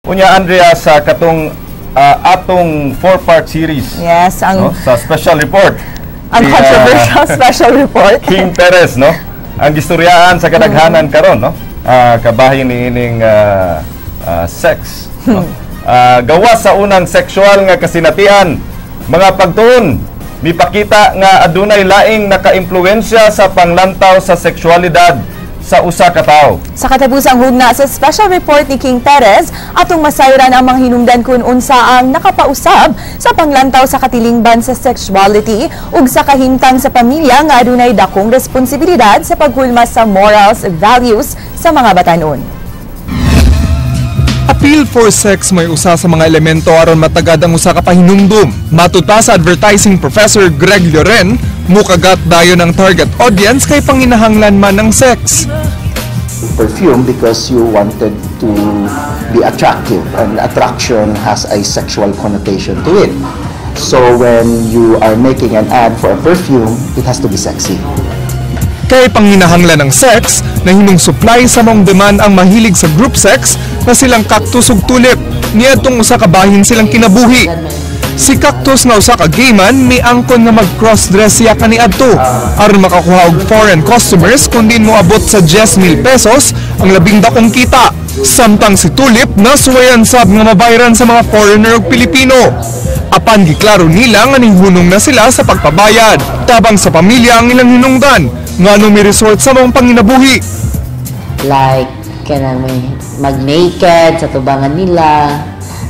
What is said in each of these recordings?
Unya, Andrea, sa katong atong four-part series Yes, ang no, sa special report ang ni controversial special report. King Perez, no? Ang gistoryaan sa kadaghanan karon, no? Kabahin ni ining sex, no? Gawas sa unang sexual nga kasinatian, mga pagtuon mipakita nga adunay laing nakaimpluwensya sa panglantaw sa sexualidad sa usa ka tawo. Sa katapusang hugna sa special report ni King Perez, atong masayran ang mga hinungdan kung unsa ang nakapausab sa panglantaw sa katilingban sa sexuality ug sa kahimtang sa pamilya nga adunay dakong responsibilidad sa paghulma sa morals ug values sa mga batanon. Appeal for sex may usa sa mga elemento aron matagad ang usa ka pahinumdum. Matud pa sa advertising professor Greg Lloren, mukagat dayon ang target audience kay panginahanglan man ng sex. Perfume because you wanted to be attractive, and attraction has a sexual connotation to it. So when you are making an ad for a perfume, it has to be sexy. Kay panginahanglan ng sex, nahimong supply sa maong demand ang mahilig sa group sex na silang Cactus ug Tulip. Niadtong usa ka bahin silang kinabuhi. Si Cactus nga usa ka gay man miangkon nga mag-cross-dress siya kaniadto aron makakuha og foreign customers kun diin moabot sa 10,000 pesos ang labing dakong kita. Samtang si Tulip nasuwayan sab nga mabayran sa mga foreigner ug Pilipino. Apan giklaro nila nga nihunong na sila sa pagpabayad. Tabang sa pamilya ang ilang hinungdan ngano mi-resort sa maong panginabuhi. Like kanang may mag-naked sa tubangan nila,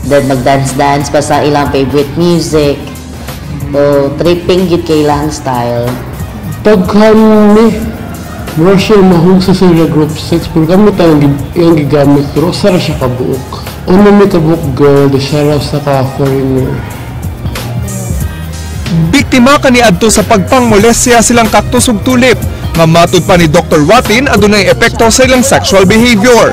then mag-dance-dance pa sa ilang favorite music. So, tripping gyud kay ilang style. Daghan ni. Mura siya mahug sa sila group sex, pero kami tayong iyang gigamit, pero usa ra siya kabuok. Una mi kabuok girl, di siya ra sa ka foreigner. Biktima kaniadto sa pagpangmolestya silang Cactus ug Tulip nga matud pa ni Dr. Watin adunay epekto sa ilang sexual behavior.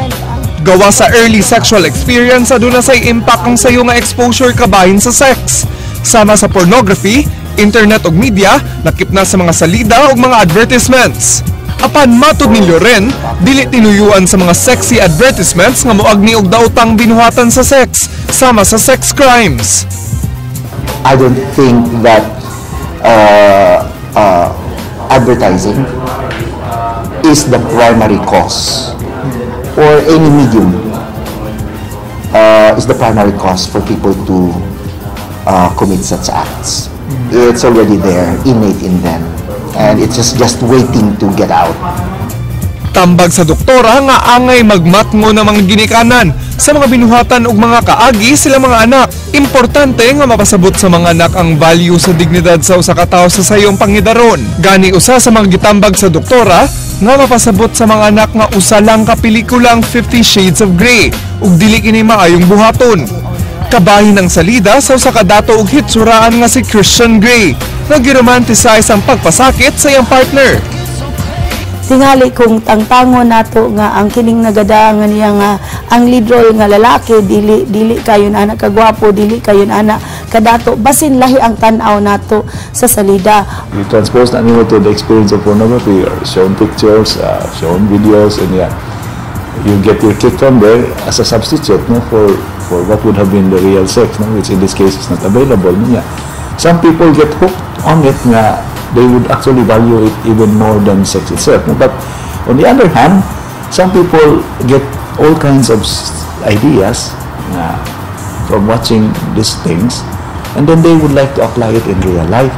Gawa sa early sexual experience, aduna say impact ang sayo nga exposure kabahin sa sex. Sama sa pornography, internet ug media, lakip na sa mga salida ug mga advertisements. Apan matud ni Loren, dili tinuyuan sa mga sexy advertisements nga moagni og daotang binuhatan sa sex, sama sa sex crimes. I don't think that advertising is the primary cause or any medium is the primary cause for people to commit such acts. It's already there, innate in them, and it's just waiting to get out. Tambag sa doktora nga angay magmatngo ng mga ginikanan sa mga binuhatan ug mga kaagi sila mga anak. Importante nga mapasabot sa mga anak ang value sa dignidad sa usa ka tawo sa sayong pangidaron. Gani usa sa mga gitambag sa doktora nga mapasabot sa mga anak nga usa lang ka pelikula ang 50 Shades of Grey ug dili kini maayong buhaton. Kabahin ang salida sa usa ka dato og hitsuraan nga si Christian Grey nga giromanticize ang pagpasakit sa iyang partner. Tingali kung tangtango nato nga ang kining nagada nga niya nga ang lead role nga lalaki dili dili kayo na anak kagwapo, dili kayo na anak kadato, basin lahi ang tan-aw nato sa salida. You transpose na nimo to the experience of pornography or shown pictures, shown videos, and yeah, you get your kick from there as a substitute, no, for what would have been the real sex, no, which in this case is not available. No, yeah. Some people get hooked on it nga they would actually value it even more than sex itself. No? But on the other hand, some people get all kinds of ideas nga from watching these things, and then they would like to apply it in real life.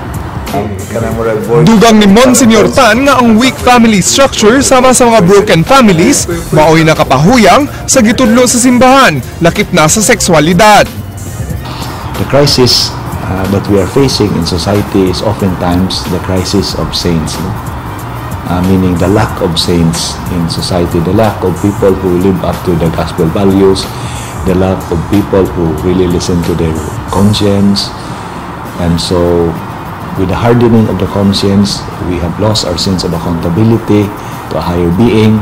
Dugang ni Monsignor Tan nga ang weak family structure sama sa mga broken families mao'y nakapahuyang sa gitudlo sa simbahan lakip na sa sexualidad. The crisis that we are facing in society is oftentimes the crisis of saints, no? Meaning the lack of saints in society, the lack of people who live up to the gospel values, the lack of people who really listen to their conscience. And so, with the hardening of the conscience, we have lost our sense of accountability to a higher being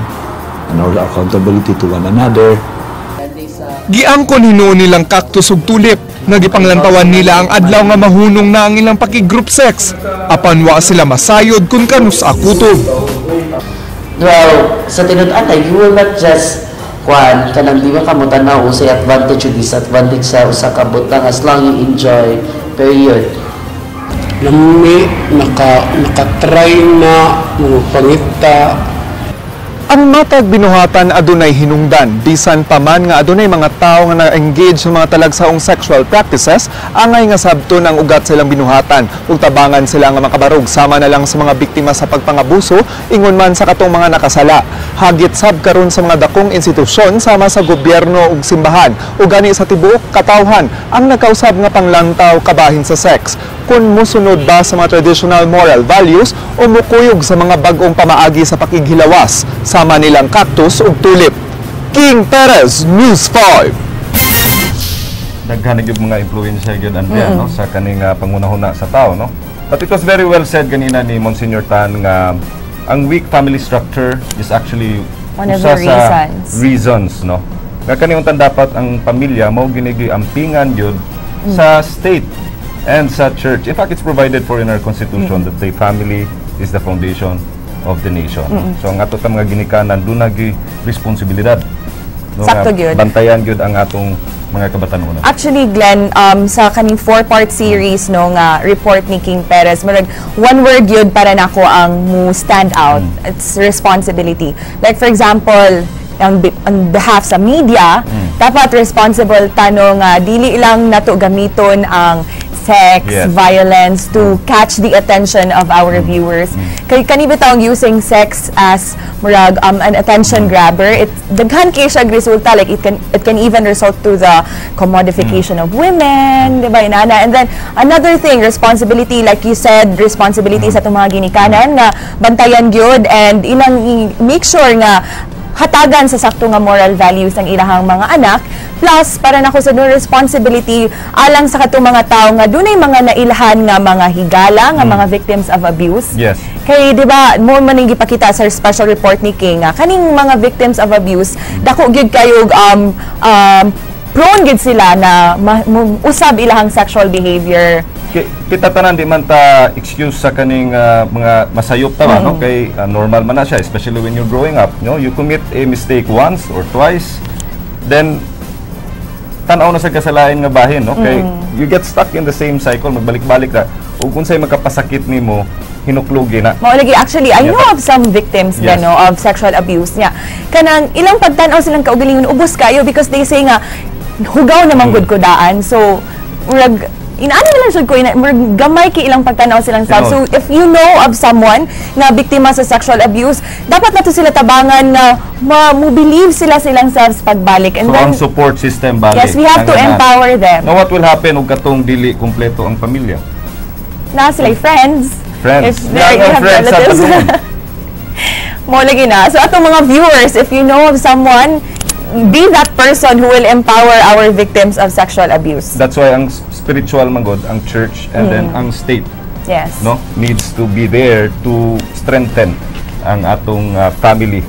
and our accountability to one another. Giangkon hinuon nilang Cactus ug Tulip nga gipanglantawan nila ang adlaw nga mahunong na ang ilang pakig-group sex apan wa sila masayod kung kanus-a kutob. Well, sa tinud-an, you will not just Kuan kanang di ba kamo tan-aw unsay advantage ug disadvantage sa usa ka butang, as long you enjoy, period. Lami, naka-try na mga pangita. Ang matag binuhatan adunay hinungdan, bisan pa man nga adunay mga tawo nga na-engage sa mga talagsaong sexual practices, angay nga sabton ang ugat sa ilang binuhatan ug tabangan sila nga makabarog sama na lang sa mga biktima sa pagpangabuso, ingon man sa katong mga nakasala. Hagit sab karon sa mga dakong institusyon sama sa gobyerno ug simbahan ug gani sa tibuok katawhan ang nakausab nga panglantaw kabahin sa sex, kung musunod ba sa mga traditional moral values o mukuyog sa mga bag-ong pamaagi sa pakighilawas sama nilang Cactus ug Tulip. King Perez, News 5. Daghan na gyud mga influensya gyud, Andrea, no, sa kaning pangunahuna sa tao, no? But it was very well said ganina ni Monsignor Tan nga ang weak family structure is actually one of usa the sa reasons. Reasons, no, nga kani untan dapat ang pamilya mao ginigi ampingan gyud sa state and sa church. In fact, it's provided for in our constitution that the family is the foundation of the nation. So ang ato ta mga ginikanan duna gyud responsibilidad, no, Sakto nga gyud. Bantayan gyud ang atong mga kabatanunan. Actually, Glenn, sa kaning four-part series, no, nga report ni King Perez, murag one word yun para nako ang mo stand out. It's responsibility. Like for example, ang behalf sa media, dapat responsible ta, no, nga dili lang nato gamiton ang sex, violence to catch the attention of our viewers. Kay kani bitawng using sex as murag an attention grabber, it daghan kay siya resulta. Like it can even result to the commodification of women, di ba, inana? And then another thing, responsibility, like you said, responsibility sa atong mga ginikanan nga bantayan gyud and ilang make sure nga hatagan sa sakto nga moral values ang ilahang mga anak. Plus, para nako sa no, responsibility alang sa katong mga tao nga dunay mga nailhan nga mga higala nga mga victims of abuse. Kay di ba mo man ning gipakita sa special report ni King nga kaning mga victims of abuse, dako gyud kayo prone gyud sila na usab ilahang sexual behavior. Kita tanan di man ta excuse sa kaning mga masayop ta ba, no, kay normal man na siya, especially when you're growing up, no? You commit a mistake once or twice, then tan-aw na sa kasalain nga bahin, no, kay you get stuck in the same cycle, magbalik-balik ra ug unsay makapasakit nimo, hinuklugi na. Mao lagi. Actually, I know of some victims gano of sexual abuse niya. Kanang ilang pagtan-aw silang kaugalingon, ubos kayo because they say nga hugaw naman gud ko daan. So murag inaano na lang jud ko ina, murag gamay kay ilang pagtan-aw silang self. So if you know of someone nga biktima sa sexual abuse, dapat nato sila tabangan nga mo believe sila silang selves pagbalik. And So then ang support system bali. Yes, we have to Ang ina. Empower them. Now, what will happen ug katong dili kumpleto ang pamilya? Na sila friends. Friends. If they Yeah, have friends sa relatives. padungon. Mo lagi na. So atong mga viewers, if you know of someone, be that person who will empower our victims of sexual abuse. That's why ang spiritual man gud, ang church and then ang state, no, needs to be there to strengthen ang atong family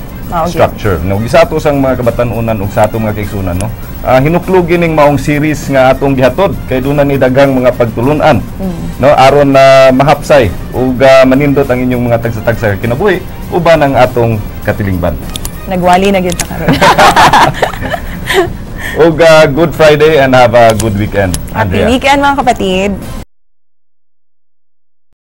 structure, no? Sa ato sang mga kabatan-unan ug sa atong mga kaigsunan, no, hinuklugi ning maong series nga atong gihatod kay duna ni daghang mga pagtulunan, no, aron na mahapsay ug manindot ang inyong mga tagsa-tagsa kinabuhi uban ang atong katilingban. Nagwali na gyud ta karon. Ug good Friday and have a good weekend, Happy Andrea. Weekend, mga kapatid.